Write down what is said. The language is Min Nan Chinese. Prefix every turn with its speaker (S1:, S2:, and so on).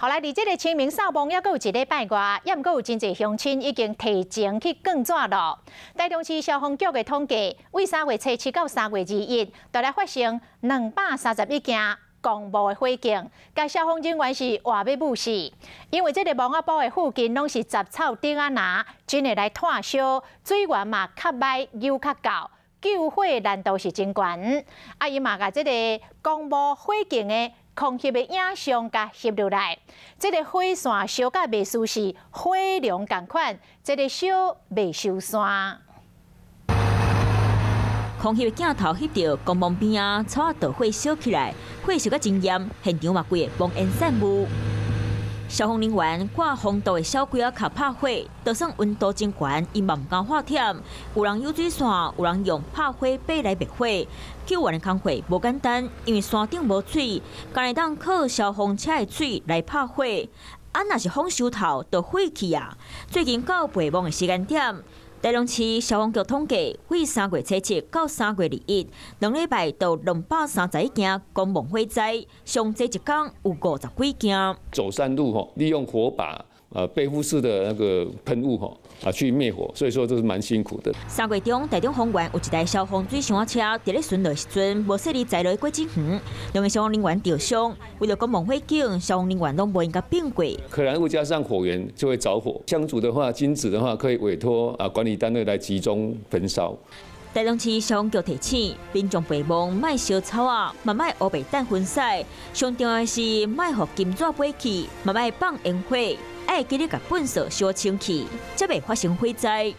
S1: 後來，佇這个清明掃墓猶閣有一禮拜外，猶毋過有真濟鄉親已經提前去囥紙囉。台中市消防局的統計，為3月初七到3月21，大概發生231件公墓的火警，共消防人員是活欲舞死。因為這个墓仔埔的附近攏是雜草頂仔林，真會來湠燒，水源嘛較䆀，油較厚，救火難度是真懸。啊，伊嘛共這个公墓火警的空翕的影像共翕落來，這个火線燒甲袂輸是火龍仝款，這个燒袂收山。
S2: 空翕的鏡頭翕著公墓邊仔草仔著火燒起來，火燒甲真嚴，現場嘛規个濃煙散霧。消防人員掛防毒的小龜仔殼拍火，就算溫度真懸，𪜶嘛毋敢喝忝。有人游水線，有人用拍火耙來滅火。救援的工課無簡單，因為山頂無水，干焦會當靠消防車的水來拍火。啊，若是風傷透，就火去啊！最近到陪墓的時間點，台中市消防局統計，為3月初七到3月21，2禮拜就231件公墓火災，上濟一工有50幾件。
S3: 走山路吼，利用火把、背負式的那個噴霧吼啊去滅火，所以說這是蠻辛苦的。
S2: 3月中，台中豐原有一台消防水箱車佇咧巡邏時陣，無細膩栽落過真遠，兩个消防人員著傷。為著公墓火警，消防人員攏無閒共變過。
S3: 可燃物加上火源就會著火。香燭的話，金紙的話，可以委託啊管理單位來集中焚燒。
S2: 台中市消防局提醒民眾陪墓，莫燒草仔，嘛莫烏白等薰屎。上重要的是，莫予金紙飛去，嘛莫放煙火，愛記得共糞掃掃清氣，才袂發生火災。